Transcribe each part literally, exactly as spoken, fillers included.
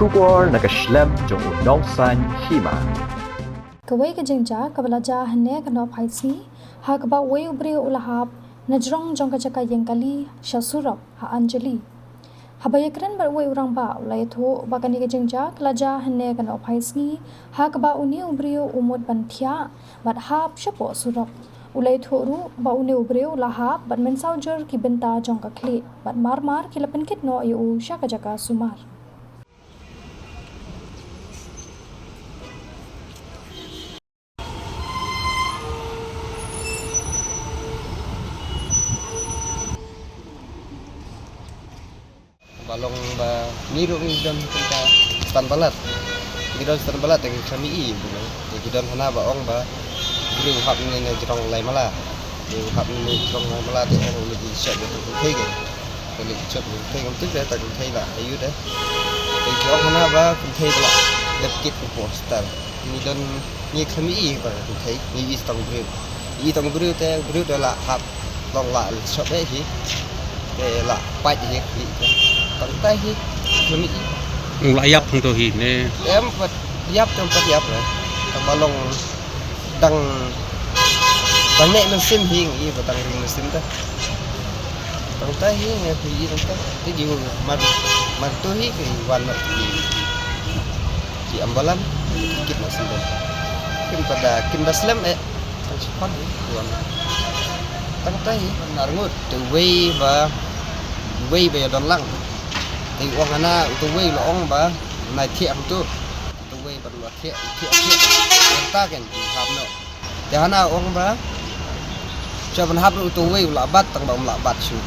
Khubor na ka shlem jong u nongsan hima. Kawei ka jingjia kaba la jia hynne ka nohphai sngi, ha kaba uwei u briew u la hap na jrong jong ka jaka ïeng kali sha surok ha Anjali. Haba ïakren bad uwei u rangbah, u la ïathuh ba kane ka jingjia ka la jia hynne ka nohphai sngi, ha kaba une u briew u mut ban thiah bad hap shapoh surok. U la ïathuh ruh ba une u briew u la hap bad mynsaw jur ki bynta jong ka khlieh, bad mar mar ki la pynkit noh ïa u sha ka jaka sumar. Ba long ba ngi ruh ngi don kumta stan palat. Ngi don stan palat, te ngi khlem ïohi, te ki don hana ba ong ba briew hap ne ne jrong lai mala. Briew hap ne ne jrong lai mala, te ong u leit shop ïa ka kynthei ka. Te leit shop ïa ka kynthei, kam tip de, ta kynthei la aïu de. Te ki ong hana ba kynthei ba la dep kit hapoh hospital. Ngi don, ngi khlem ïohi ba kynthei, ngi ïohi tang briew. Ïohi tang briew, te briew da la hap long la shop eh hi. Te la pait hi, hi te. Tang tai hi, khlem ïohi. U la ïap hangto hi ne? Em pat ïap, em pat ïap re. Tang ba long dang, dang ne mynsiem hi, ngi ba dang ring mynsiem ta. Tang tai hi, ngi phi ïohi tang tai. Te ju mar, mar to hi ki wan na ki, ki ambulance, ki kit na sendok. Kim pada, kim da slem eh. Tang shipang hi, ki wan. Tang tai hi, nar ngut. Te uwei ba, uwei ba ïa don lang. Te ong hana, uto uwei la ong ba, nai thiah hangto. Uto uwei ba la thiah, thiah, thiah. Wan ta ken, hap noh. Te hana ong ba, sha ban hap ruh uto uwei u la bat, tang ba um la bat shuh.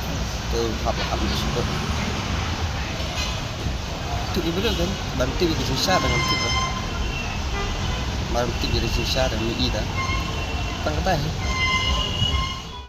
Te hap, hap shuh. Tip ïa briew kan, ban tip ïa ka jingshisha dang tip ba. Ban tip ïa ka jingshisha dang ïohi da. Tang kata hi.